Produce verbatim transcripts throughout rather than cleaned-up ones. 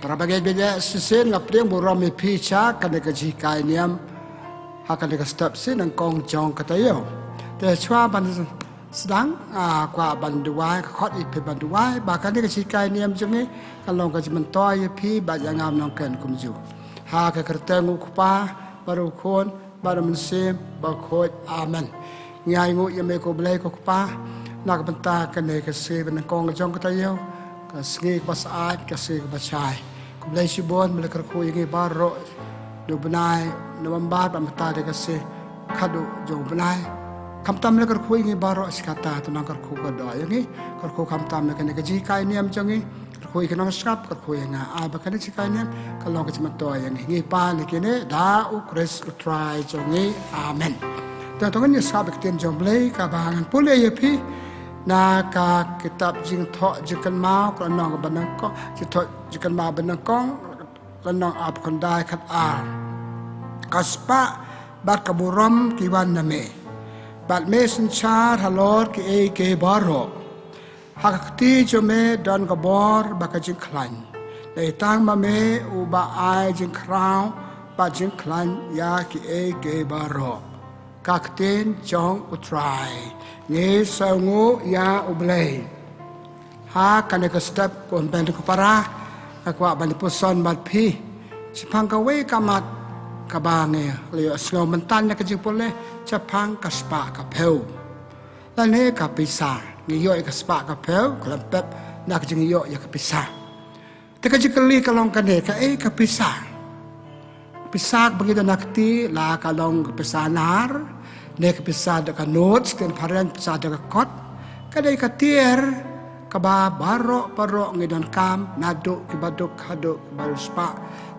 Para bangeit bangeit, shisien nga pdiang burom ïa phi sha kane ka jinghikai niam ha kane ka step shi nyngkong jong ka taïew. Te shuwa ban sdang, ah, kwah ban duwai, ka khot ïa phi ban duwai ba kane ka jinghikai niam jong ngi kan long ka jingmyntoi ïa phi bad ïa nga nongkren kumjuh. Ha ka kyrteng u Kpa bad u Khun bad u Mynsiem Bakhuid. Amen. Ngi ainguh ïa me ko Blei ko Kpa na ka bynta kane ka sngi ba nyngkong jong ka taïew, ka sngi kaba syaid, ka sngi kaba shai. Ko Blei shibun, me la kyrkhu ïa ngi baroh na u bnai November bad mynta dei ka sngi khatduh jong u bnai. Khamtam me la kyrkhu ïa ngi baroh shi katta, to nang kyrkhu kyrdoh ïa ngi, kyrkhu khamtam ïa kane ka jinghikai niam jong ngi. Kyrkhu ïa ki nongsngap, kyrkhu ïa nga, ai ba kane ka jinghikai niam kan long ka jingmyntoi ïa ngi. Ngi pan ïa kine da U Khrist U Trai jong ngi. Amen. Te to ngin ïa sngap ïa ka ktien jong U Blei kaba ngan pule ïa phi na ka kitab Jingthoh Jingkynmaw, ka lynnong ba nyngkong, Jingthoh Jingkynmaw ba nyngkong, lynnong arphew khyndai, khat ar. Ka spah bad ka burom ki wan na me, bad me synshar halor kiei kiei baroh. Ha ka kti jong me don ka bor bad ka jingkhlaiñ. Dei tang ma me uba ai jingkhraw bad jingkhlaiñ ïa kiei kiei baroh. Ka ktien jong U Trai. Ngi sngewnguh ïa U Blei. Ha kane ka step ko hynmen ko para, nga kwah ban ïa puson bad phi shaphang kawei ka mat kaba ngi la ïohsngew mynta na ka jingpule, shaphang ka spah ka phew lane ka pisa. Ngi ïoh ïa ka spah ka phew khlem pep na ka jingïoh ïa ka pisa. Te ka jingkylli ka long kane, kaei ka pisa? Pisa kaba ngi don ha kti, la ka long ka pisa nar ne ka pisa da ka notes, ktien phareng pisa da ka kot, ka dei ka tiar kaba baroh baroh ngi donkam, naduh kiba duk haduh kiba riewspah,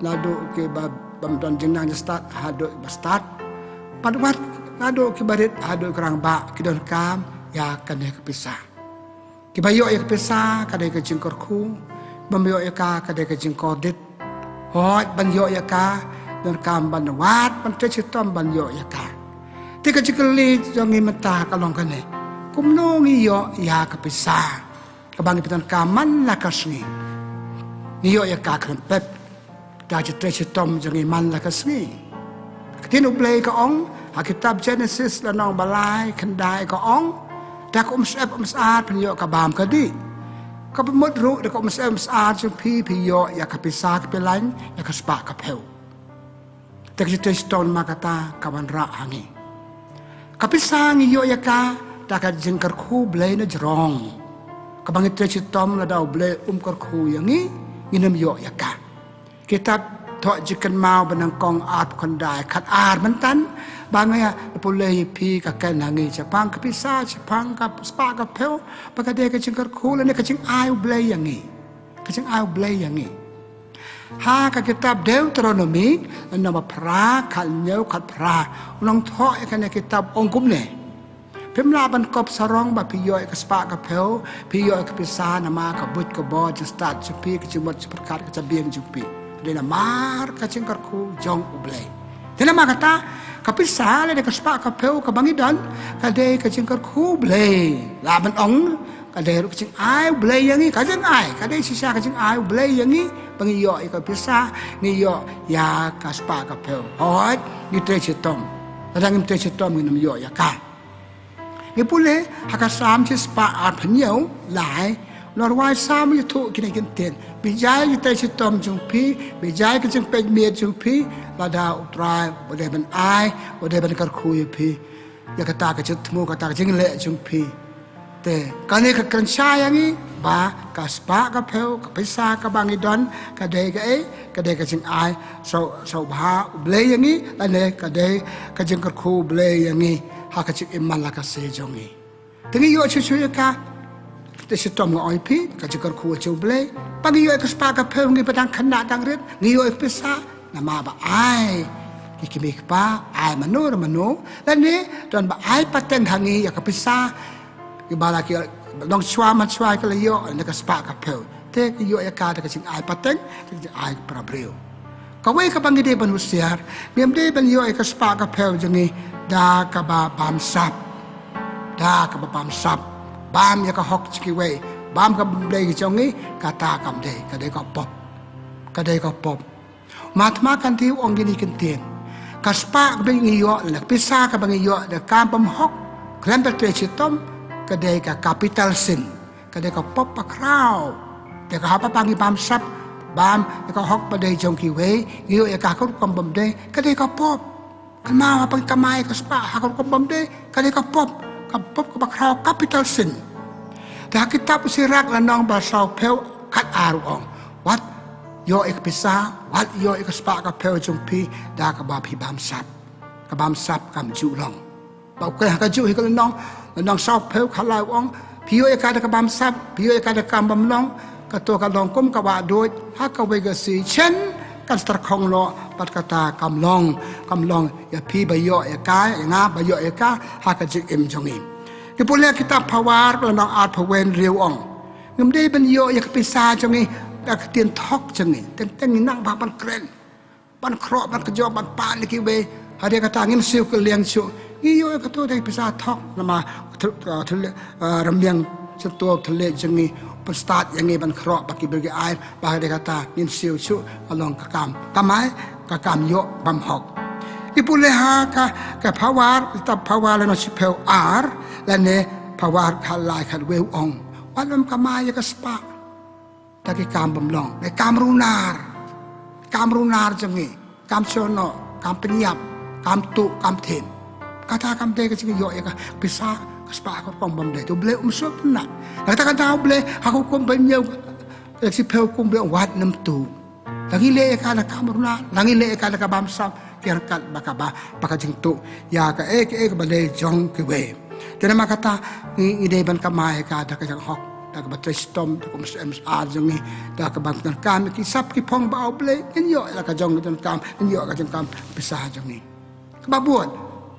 naduh kiba bym don jingnang jingstad haduh kiba stad, bad wat naduh kiba rit haduh ki rangbah ki donkam ïa kane ka pisa. Kiba ïoh ïa ka pisa ka dei ka jingkyrkhu, bym ïoh ïa ka ka dei ka jingkordit. Hooid, ban ïoh ïa ka donkam ban wad, ban trei shitom ban ïoh ïa ka. Te ka jingkylli jong ngi mynta ka long kane, kumno ngi ïoh ïa ka pisa kaba ngi pyndonkam man la ka sngi? Ngi ïoh ïa ka khlem pep da ka jingtrei shitom jong ngi man la ka sngi. Ka ktien U Blei ka ong ha kitab Jenesis lynnong ba lai, khyndai, ka ong, da ka umsyep umsyar phin ïoh ka bam ka dih. Kaba mut ruh da ka umsyep umsyar jong phi phi ïoh ïa ka pisa, ka pilaiñ, ïa ka spah ka phew. Te ka jingtrei shitom namar kata ka wanrah ha ngi. Ka pisa ngi ïoh ïa ka da ka jingkyrkhu Blei na jrong. Kaba ngi trei shitom lada U Blei um kyrkhu ïa ngi, ngin ym ïoh ïa ka. Kitab Thoh Jingkynmaw ba nyngkong arphew khyndai, khat ar, mynta ba nga ïa pule ïa phi ka kren ha ngi shaphang ka pisa, shaphang ka spah ka phew, ba ka dei ka jingkyrkhu lane ka jingai U Blei ïa ngi. Ka jingai U Blei ïa ngi. Ha ka kitab Deuteronomi lynnong ba phra, khat hynñiew, khat phra, u nongthoh ïa kane ka kitab ong kumne: Phim lah ban kop sarong ba phi ïoh ïa ka spah ka phew, phi ïoh ïa ka pisa namar ka buit ka bor jingstad jong phi, ka jingmut jingpyrkhat, ka jabieng jong phi. Dei namar ka jingkyrkhu jong U Blei. Te namar kata, ka pisa lane ka spah ka phew kaba ngi don ka dei ka jingkyrkhu Blei. Lah ban ong ka dei ruh ka jingai U Blei ïa ngi, ka jingai, ka dei shisha ka jingai U Blei ïa ngi ba ngi ïoh ïa ka pisa, ngi ïoh ïa ka spah ka phew. Hooid, ngi trei shitom. Lada ngim trei shitom ngin ym ïoh ïa ka. Ngi pule ha ka Salm shispah arphew hynñiew, lai, u nongrwai Salm u ïathuh kine ki ktien: Bijai ki trei shitom jong phi, bijai ka jingpeit miet jong phi, lada U Trai u dei ban ai, u dei ban kyrkhu ïa phi ïa kata ka jingthmu, kata ka jingleh jong phi. Te kane ka kren shai ïa ngi ba ka spah ka phew, ka pisa kaba ngi don, ka dei kaei? Ka dei ka jingai sngewbha U Blei ïa ngi, lane ka dei ka jingkyrkhu U Blei ïa ngi ha ka jingim man la ka sngi jong ngi. Te ngi ïoh shuh shuh ïa ka. Te shitom nga ong ïa phi, ka jingkyrkhu jong U Blei. Ba ngi ïoh ïa ka spah ka phew, ngi ba dang khynnah dang rit, ngi ïoh ïa ka pisa namar ba ai ki kmie ki kpa, ai mano re mano, lane don ba ai pateng ha ngi ïa ka pisa. Kiba la ki long shuwa man shuwa ki la ïoh ïa ka spah ka phew. Te ki ïoh ïa ka da ka jingai pateng, da ka jingai para briew. Kawei kaba ngi dei ban husiar, ngim dei ban ïoh ïa ka spah ka phew jong ngi da kaba bamsap. Da kaba bamsap. Bam ïa ka hok jong kiwei, bam ka blei jong ngi, kata kam dei, ka dei ka pop. Ka dei ka pop. Ma thma kan dei ong kine ki ktien. Ka spah kaba ngi ïoh, lane ka pisa kaba ngi ïoh da ka kam bymhok, khlem da trei shitom, ka dei ka capital sin. Ka dei ka pop bakhraw. Te ka haba ngi bamsap, bam ïa ka hok ba dei jong kiwei, ngi ïoh ïa ka ha ka rukom bym dei, ka dei ka pop. Kynmaw, haba ngi kamai ka spah ha ka rukom bym dei, ka dei ka pop, ka pop kaba khraw, capital sin. Te ha kitab u Sirak lynnong ba sawphew khatar u ong, wat ïoh ïa ka pisa, wat ïoh ïa ka spah ka phew jong phi da kaba phi bamsap. Ka bamsap kam ju long. Ba u kren ha kajuh hi ka lynnong, lynnong sawphew khatlai u ong, phi ïoh ïa ka da ka bamsap, phi ïoh ïa ka da ka kam bym long, kato ka long kum ka wahduid ha kawei ka sien, kan sa tyrkhong noh, bad kata kam long, kam long ïa phi ba ïoh ïa ka, ïa nga ba ïoh ïa ka ha ka jingim jong ngi. Ki pule kitab Phawar lynnong arphew wei hynriew u ong, ngim dei ban ïoh ïa ka pisa jong ngi da ka ktien thok jong ngi, teng teng ngi nang ba ban kren, ban khroh, ban kjop, ban pan ïa kiwei. Hadien kata ngim siew kylliang shuh, ngi ïoh ïa kato da ka pisa thok, namar thylliej, ah, rmiang shyntur thylliej jong ngi, pynstad ïa ngi ban khroh bad ki briew ki aiñ, bad hadien kata ngim siew shuh, ka long ka kam kamai, ka kam ïoh bymhok. Ki pule ha ka, ka Phawar, kitab Phawar lynnong shiphew ar, lane Phawar khatlai khatwei u ong, wat lym kamai ïa ka spah da ki kam bym long, da ki kam runar. Kam runar jong ngi, kam snoh, kam pynïap, kam tuh, kam thim. Kata kam dei ka jingïoh ïa ka pisa, ka spah ha ka rukom bym dei. Te U Blei um sngewtynnat. Kata ka daw U Blei ha ka hukum ba hynñiew, eh, shiphew hukum, U Blei wat nym tuh. La ngi leh ïa ka da ka kam runar, la ngi leh ïa ka da ka bamsap, ki ryngkat bad kaba, bad ka jingtuh ïa kaei kaei kaba dei jong kiwei. Te namar kata ngi, ngi dei ban kamai ïa ka da ka jinghok, da kaba trei shitom, da ka umsyep umsyar jong ngi, da kaba pyndonkam ïa ki sap ki phong ba U Blei, ngin ïoh ïa la ka jong ka jingdonkam, ngin ïoh ïa ka jingkam pisa jong ngi. Kaba bud,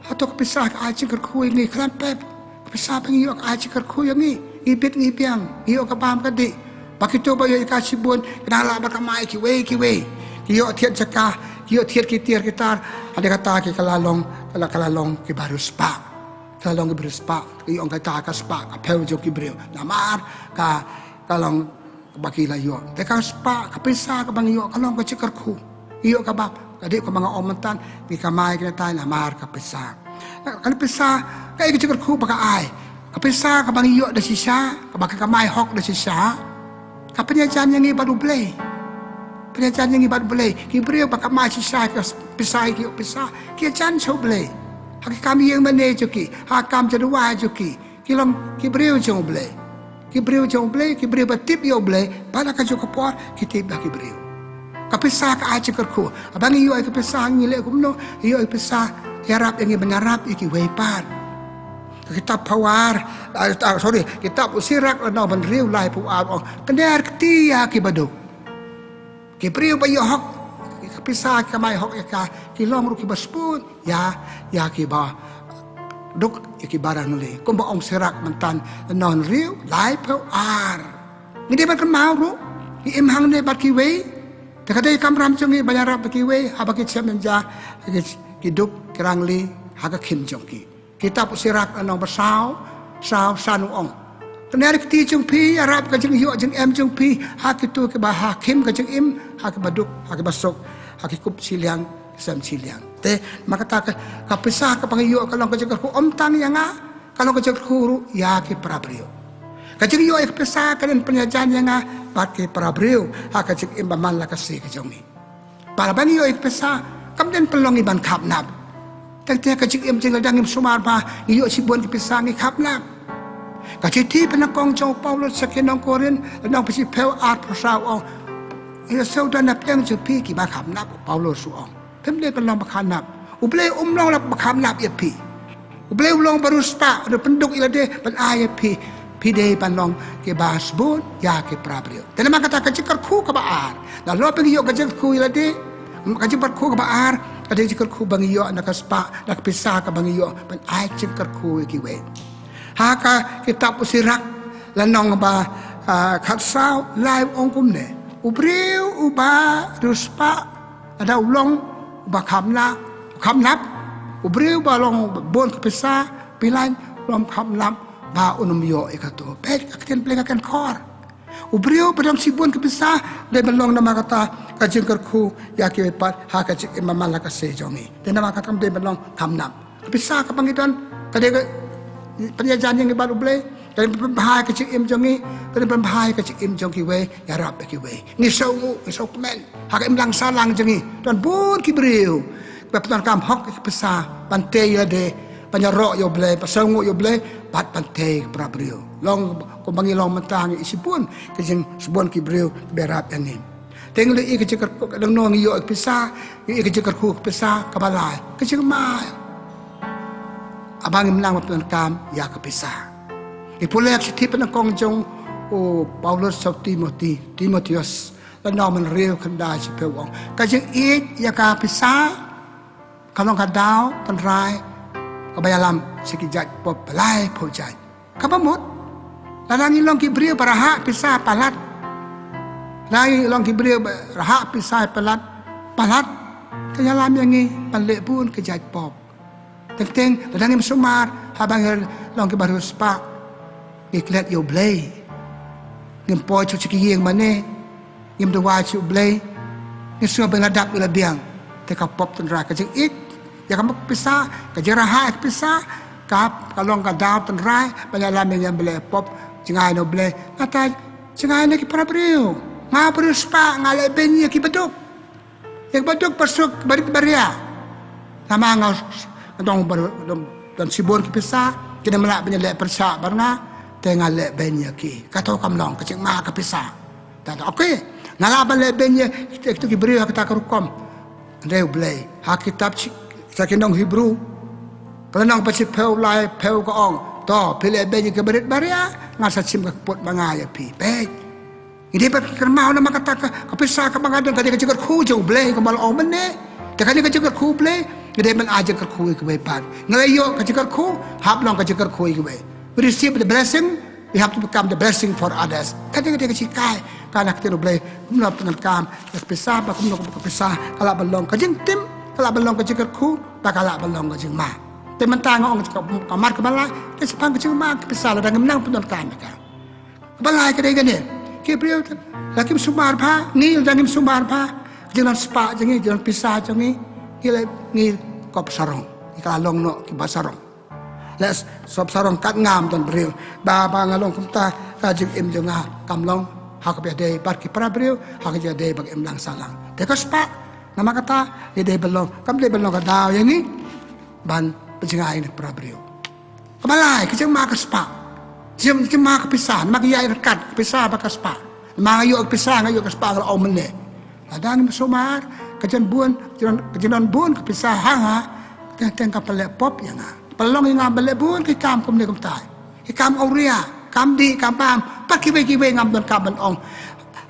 hato ka pisa ka ai jingkyrkhu ïa ngi? Khlem pep. Ka pisa ba ngi ïoh ka ai jingkyrkhu ïa ngi. Ngi bit ngi biang, ngi ïoh ka bam ka dih. Ba kito ba ïoh ïa ka shibun ki nang lah ban kamai kiwei kiwei. Ki ïoh thied jaka, ki ïoh thied ki tiar ki tar. Hadien kata ki ka la long, ka la, ka la long kiba riewspah. Ka la long kiba riewspah. Ki ïoh kata ka spah ka phew jong ki briew. Namar ka, ka long ba ki la ïoh. Te ka spah, ka pisa kaba ngi ïoh ka long ka jingkyrkhu. Ngi ïoh kaba, ka dei kumba nga ong mynta, ngi kamai kine tai namar ka pisa. Ka pisa, kaei ka jingkyrkhu ba ka ai? Ka pisa kaba ngi ïoh da shisha, kaba ngi kamai hok da shisha, ka pynïajan ïa ngi bad U Blei. Pynïajan ïa ngi bad U Blei. Ki briew ba kamai shisha ka pisa, ki ïoh pisa, ki ïajan sha U Blei ha ki kam ïing mane jong ki, ha ki kam jaduwai jong ki. Ki long ki briew jong U Blei. Ki briew jong U Blei, ki briew ba tip ïa U Blei, bad ha kajuh ka por ki tip ïa ki briew. Ka pisa ka ai jingkyrkhu. Haba ngi ïoh ïa ka pisa ngi leh kumno? Ïoh ïa ka pisa ïarap ïa ngi ban ïarap ïa kiwei pat. Ka kitab Phawar, ah, ah, sorry, kitab u Sirak lynnong ba hynriew laiphew ar u ong, kner kti ïa kiba duk. Ki briew ba ïoh hok, ka pisa ki kamai hok ïa ka, ki long ruh kiba sbun ïa, ïa kiba duk, ïa kiba rangli. Kumba ong Sirak mynta lynnong hynriew laiphew ar. Ngi dei ban kynmaw ruh, ngi im hangne bad kiwei. Te ka dei ka kamram jong ngi ban ïarap bad kiwei, haba ki shem jynjar, ki, ki duk, ki rangli ha ka khim jong ki. Kitab u Sirak lynnong ba saw, saw san u ong, kner kti jong phi, ïarap ka jingïoh jingem jong phi ha kito kiba ha khim ka jingim, ha kiba duk, ha kiba suk, ha ki kup shiliang, ki sem shiliang. Te namar kata ka, ka pisa kaba ngi ïoh ka long ka jingkyrkhu ym tang ïa nga, ka long ka jingkyrkhu ruh ïa ki para briew. Ka jingïoh ïa ka pisa ka dei ban pynïajan ïa nga bad ki para briew ha ka jingim ba man la ka sngi ka jong ngi. Ba haba ngi ïoh ïa ka pisa, kam dei ban pynlong ngi ban khapnap. Teng teng ka jingim jong ngi lada ngim sumar ba ngi ïoh shibun ki pisa ngi khapnap. Ka shithi pyndonkam jong u Paulus sha ki nong Korinth, lynnong ba shiphew arphew saw u ong, ïa shuh da na pdeng jong phi kiba khapnap, u Paulus u ong. Phim dei ban long ba khapnap. U Blei um long la ba khapnap ïa phi. U Blei u long ba riewspah, u pynduh ïa lade ban ai ïa phi. Phi dei ban long kiba sbun ïa ki para briew. Te namar kata ka jingkyrkhu kaba ar, nalor ba ngi ïoh ka jingkyrkhu ïa lade, ka jingkyrkhu kaba ar ka dei jingkyrkhu ba ngi ïoh na ka spah, na ka pisa kaba ngi ïoh ban ai jingkyrkhu ïa kiwei. Ha ka kitab u Sirak lynnong ba, ah, khatsaw lai u ong kumne, u briew uba riewspah lada u long uba khapnap, khapnap, u briew ba long bun ka pisa, phi lah long khapnap ba un ym ïoh ïa kato. Peit ka ktien Blei ka kren khor. U briew ba don shibun ka pisa, dei ban long namar kata ka jingkyrkhu ïa kiwei pat ha ka jingim, man la ka sngi jong ngi. Te namar kata kam dei ban long kham nap. Ka pisa kaba ngi don, ka dei ka pynïajan ïa ngi bad U Blei, ka dei ban pynbha ïa ka jingim jong ngi, ka dei ban pynbha ïa ka jingim jong kiwei, ïarap ïa kiwei. Ngi sngewnguh, ngi sngewkmen ha ka imlang sahlang jong ngi. Don bun ki briew ba pyndonkam hok ïa ka pisa ban tei ïalade, ban ïaroh ïa U Blei, ban sngewnguh ïa U Blei, bad ban tei ïa ki para briew. Long kumba ngi long mynta, ngi shibun, ka jing shibun ki briew ba ïarap ïa ngi. Te ngi la ïohi ka jingkyrkhu, ka dang nong ngi ïoh ka pisa, ngi ïohi ka jingkyrkhu ka pisa, kaba lai, ka jingma. Haba ngim nang ban pyndonkam ïa ka pisa. Ngi pule ha ka shithi pyndonkam jong u Paulus sha u Timothy, Timotheus, lynnong hynriew, khyndai, shiphew, u ong: Ka jingïeit ïa ka pisa ka long ka daw tynrai kaba ïalam sha ki jait pop ba laiphew jait. Kaba mut, lada ngi long ki briew ba rhah pisa palat, lada ngi long ki briew ba rhah pisa palat, palat, ka ïalam ïa ngi ban leh bun ki jait pop. Teng teng, lada ngim sumar, haba ngi long kiba riewspah, ngi klet ïa U Blei. Ngim poi shuh sha ki ïing mane, ngim duwai sha U Blei, ngi sngew ba ngi la dap, ngi la biang. Te ka pop tynrai, ka jingïeit ïa ka pisa, ka jingrhah ïa ka pisa, ka, ka long ka daw tynrai ban ïalam ïa ngi ban leh pop, jngai na U Blei. Nangta jngai na ki para briew. Nga u riewspah, nga leh beiñ ïa kiba duk. Ïa kiba duk, ba suk, barit baria. Namar nga, nga don, don, don shibun ki pisa, kim lah ban leh pyrshah bad nga, te nga leh beiñ ïa ki. Kato kam long ka jingma ka pisa. Te, okay, nga lah ban leh beiñ ïa kito ki briew ha kata ka rukom. Hynrei U Blei, ha ka kitab shi-, sha ki nong Hebru, ka lynnong ba shiphew, laiphew, ka ong: To, phi leh beiñ ïa ki barit baria, nga sa shim ka kput ma nga ïa phi. Peit. Ngi dei ban kynmaw namar kata ka, ka pisa kaba nga don ka dei ka jingkyrkhu jong U Blei, kumba la ong mynne. Te kane ka jingkyrkhu U Blei, ngi dei ban ai jingkyrkhu ïa kiwei pat. Ngi la ïoh ka jingkyrkhu, hap long ka jingkyrkhu ïa kiwei. We receive the blessing, we have to become the blessing for others. Kane ka dei ka jinghikai ka na ka ktien U Blei. Kumno pyndonkam ïa ka pisa, ba kumno ka pisa ka lah ban long ka jingtim, ka lah ban long ka jingkyrkhu, ba ka lah ban long ka jingma. Te mynta nga ong ka, ka mat kaba lai, te shaphang ka jingma ka pisa, lada ngim nang pyndonkam ïa ka. Kaba lai ka dei kane. Ki briew te, la kim sumar bha, ngi la ngim sumar bha. Ka jingdon spah jong ngi, jingdon pisa jong ngi, ngi la, ngi kop sarong. Ngi ka la long noh kiba sarong. Leh sop sarong kat ngam don briew. Ba, ba nga long kumta, ka jingim jong nga kam long ha kaba ïadei bad ki para briew, ha ka jingïadei bad ka imlang sahlang. Te ka spah, namar kata, ngi dei ban long, kam dei ban long ka daw ïa ngi ban pynjngai na ki para briew. Kaba lai, ka jingma ka spah. Jing, jingma ka pisa, namar ka ïaid ryngkat ka pisa bad ka spah. Namar nga ïoh ka pisa, nga ïoh ka spah, nga la ong mynne. Lada ngim sumar, ka jingbun, jin, ka jingdon bun ka pisa ha nga, teng teng ka pynleh pop ïa nga. Pynlong ïa nga ban leh bun ki kam kumne kumtai. Ki kam awria, kam dih, kam bam, pat kiwei kiwei ngam donkam ban ong.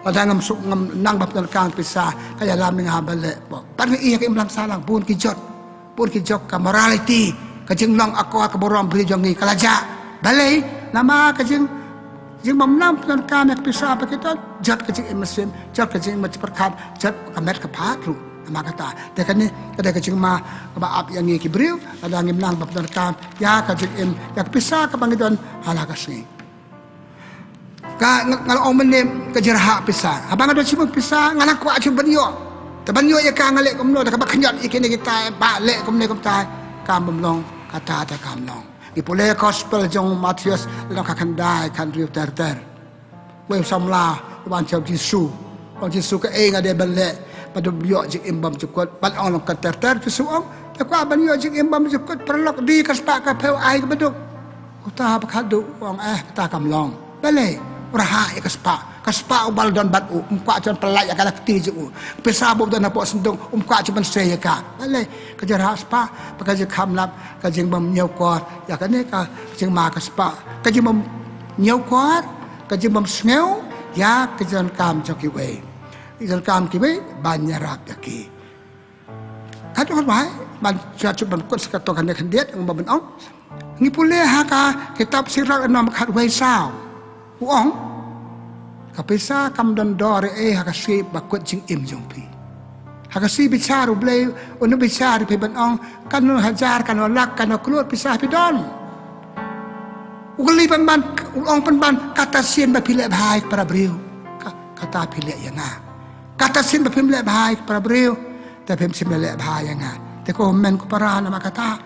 Lada ngam suk, ngam nang ban pyndonkam pisa, ka ïalam ïa nga ban leh pop. Pat ngi ïa ka imlang sahlang, bun ki jot. Bun ki jot ka morality, ka jinglong akor ka burom briew jong ngi ka la jah. Balei, namar ka jing, jingbym nang pyndonkam ïa ka pisa ba ki don, jot ka jingim mynsiem, jot ka jingim pyrkhat, jot ka met ka phad ruh. Namar kata, te kane ka dei ka jingma kaba ap ïa ngi ki briew, lada ngim nang ban pyndonkam ïa ka jingim, ïa ka pisa kaba ngi don ha la ka sngi. Ka, nga, nga la ong mynne ka jingrhah pisa. Haba nga don shibun pisa, nga nang kwah shuh ban ïoh. Te ban ïoh ïa ka nga leh kumno, te kaba khyndiat ïa kine kita, ba leh kumne kumta. Kam bym long, kata te kam long. Ngi pule gospel jong u Mathaios, lynnong ka khyndai, ka hynriew ter ter. Wei u samla u wan sha u Jisu. Ong Jisu, kaei nga dei ban leh ban ïoh jingim bymjukut? Bad ong lynnong ka ter ter, Jisu ong, te kwah ban ïoh jingim bymjukut, paralok, die ka spah ka phew, ai kaba duk. Uta ba khadduh u ong, eh, kata kam long. Balei? U rhah ïa ka spah. Ka spah uba la don bad u, um kwah shuh ban pyllait ïa ka na ka kti jong u. Pisa ba u don hapoh synduk, um kwah shuh ban sei ïa ka. Balei? Ka jingrhah spah, bad ka jingkham lap, ka jingbym ñiewkor ïa kane ka jingma ka spah. Ka jingbym ñiewkor, ka jingbym sngew ïa ka jingdonkam jong kiwei. Ka jingdonkam kiwei ban ïarap ïa ki. Katto katne, ban shu, shu ban kut sa katto katne khyndiat, ong ba ban ong. Ngi pule ha ka kitab Sirak lynnong khatwei saw. U ong, ka pisa kam don dor ei ei ha ka sngi ba kut jingim jong phi. Ha ka sngi bishar U Blei un bishar ïa phi ban ong, kano hajar, kano lak, kano klur pisa phi don. U kylli pynban, u ong pynban, kata sien ba phi leh bha ïa ki para briew, ka, kata phi leh ïa nga. Kata sien ba phim leh bha ïa ki para briew, te phim shym leh bha ïa nga. Te ko men ko para, namar kata,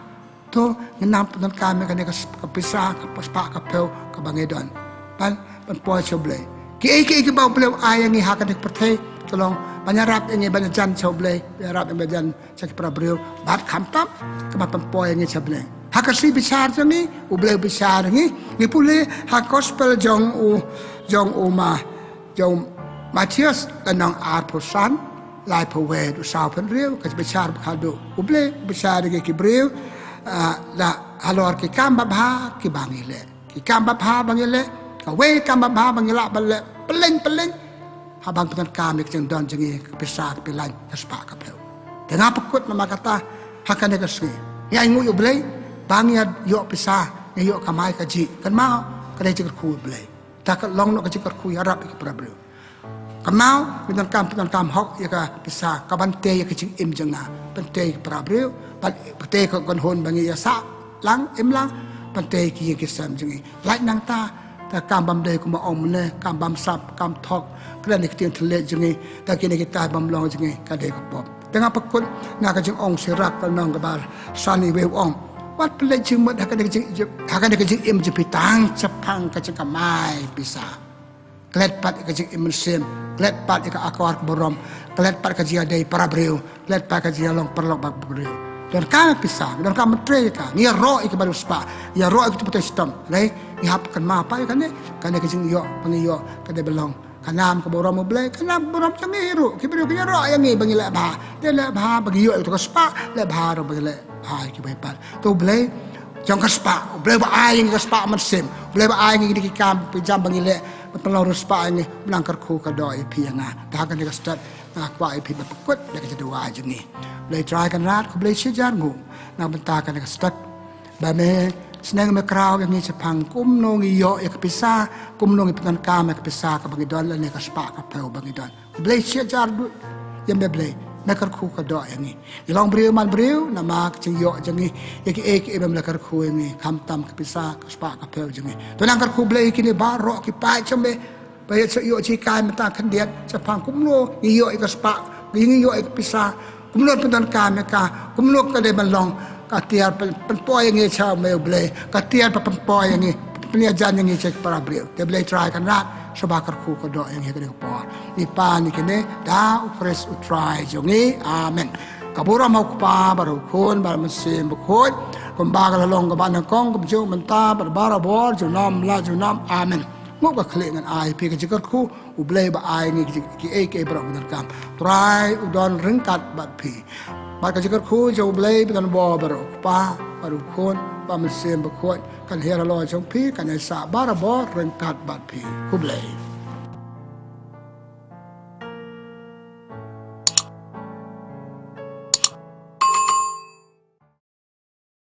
to, ngin nang pyndonkam ïa kane ka s-, ka pisa, ka spah ka phew kaba ngi don. Ban, ban poi sha U Blei. Kiei kiei kiba U Blei u ai ïa ngi ha kane ka pyrthei, ka long ban ïarap ïa ngi ban ïajan sha U Blei, ban ïarap ïa ngi ban ïajan sha ki para briew, bad khamtam ka ban pynpoi ïa ngi sha bneng. Ha ka shi bishar jong ngi, U Blei u bishar ïa ngi. Ngi pule ha gospel jong u, jong u Ma, jong Mathaios, lynnong arphew san, laiphew wei haduh sawphew hynriew, ka bishar ba khatduh. U Blei u bishar ïa ngi ki briew, ah, da halor ki kam babha kiba ngi leh. Ki kam babha ba ngi leh, kawei ka kam babha ba ngi lah ban leh, pyllein pyllein, ha ban pyndonkam ïa ka jingdon jong ngi, ka pisa, ka pilaiñ, ka spah ka phew. Te nga pynkut namar kata, ha kane ka sngi, ngi ainguh ïa U Blei ba ngi ïoh pisa, ngi ïoh kamai kajih. Kynmaw, ka dei jingkyrkhu U Blei. Te ka long noh ka jingkyrkhu ïarap ïa ki para briew. Kynmaw, ngi donkam, pyndonkam hok ïa ka pisa, ka ban tei ïa ka jingim jong nga, ban tei ïa ki para briew, ban tei ïa ka kynhun ba ngi ïa sah lang, im lang, ban tei ïa ki ïing ki sem jong ngi. Lait nangta, te kam bym dei, kumba ong mynne, kam bamsap, kam thok, kren ïa ki ktien thylliej jong ngi, te kine kita bym long jong ngi, ka dei ka pop. Te nga pynkut na ka jingong Sirak, ka lynnong kaba san, uwei u ong, wat pynleit jingmut ha kane ka jing, ha kane ka jingim jong phi tang shaphang ka jingkamai pisa. Klet pat ïa ka jingim mynsiem, klet pat ïa ka akor ka burom, klet pat ka jingïadei para briew, klet pat ka jingïalong paralok bad para briew. Donkam ïa ka pisa, donkam ban trei ïa ka, ngi ïaroh ïa ki ba riewspah, ïaroh ïa ki tu putei shitom. Hynrei ngi hap kynmaw pat ïa kane, kane ka jingïoh ba ngi ïoh, ka dei ban long ka nam ka burom U Blei, ka nam ka burom jong ngi ruh, ki briew kin ïaroh ïa ngi ba ngi leh bha. Te leh bha ba ngi ïoh ïa ka spah, leh bha ruh ba ngi leh bha ïa kiwei pat. Te U Blei jong ka spah, U Blei ba ai ïa ngi ka spah mynsiem, U Blei ba ai ïa ngi ki kam ki jam ba ngi leh, ban pynlong riewspah ïa ngi. Nang kyrkhu ka doh ïa phi ïa nga. Te ha kane ka step nga kwah ïa phi ban pynkut da ka jingduwai jong ngi. Blei Trai Kynrad, khublei shihajar nguh na ka bynta kane ka step ba me sneng, me kraw ïa ngi shaphang kumno ngi ïoh ïa ka pisa, kumno ngi pyndonkam ïa ka pisa kaba ngi don lane ka spah ka phew ba ngi don. Khublei shihajar nguh ïa me Blei, me kyrkhu ka doh ïa ngi. Ngi long briew man briew namar ka jingïoh jong ngi ïa kiei kiei ba me la kyrkhu ïa ngi, khamtam ka pisa, ka spah ka phew jong ngi. To nang kyrkhu Blei ïa kine baroh ki paid jong me, ba ïa shu ïoh jinghikai mynta khyndiat shaphang kumno ngi ïoh ïa ka spah, ngi ïoh ïa ka pisa, kumno pyndonkam ïa ka, kumno ka dei ban long ka tiar pyn, pynpoi ïa ngi sha me U Blei, ka tiar ba pynpoi ïa ngi, pynïajan ïa ngi sha ki para briew. Te Blei Trai Kynrad, sngewbha kyrkhu ka doh ïa ngi ha kane ka por. Ngi pan ïa kine da U Khrist U Trai jong ngi. Amen. Ka burom ha U Kpa bad ha U Khun bad ha U Mynsiem Bakhuid, kumba ka la long kaba nyngkong, kumjuh mynta bad barabor, junom la junom. Amen. Nguh ka khlieh ngan ai ïa phi ka jingkyrkhu U Blei ba ai ngi ki, kiei kiei baroh ba ngi donkam. Trai u don ryngkat bad phi. Bad ka jingkyrkhu jong U Blei ba don bor baroh, U Kpa bad U Khun bad U Mynsiem Bakhuid, kan hiar halor jong phi, kan ïaisah barabor ryngkat bad phi. Khublei.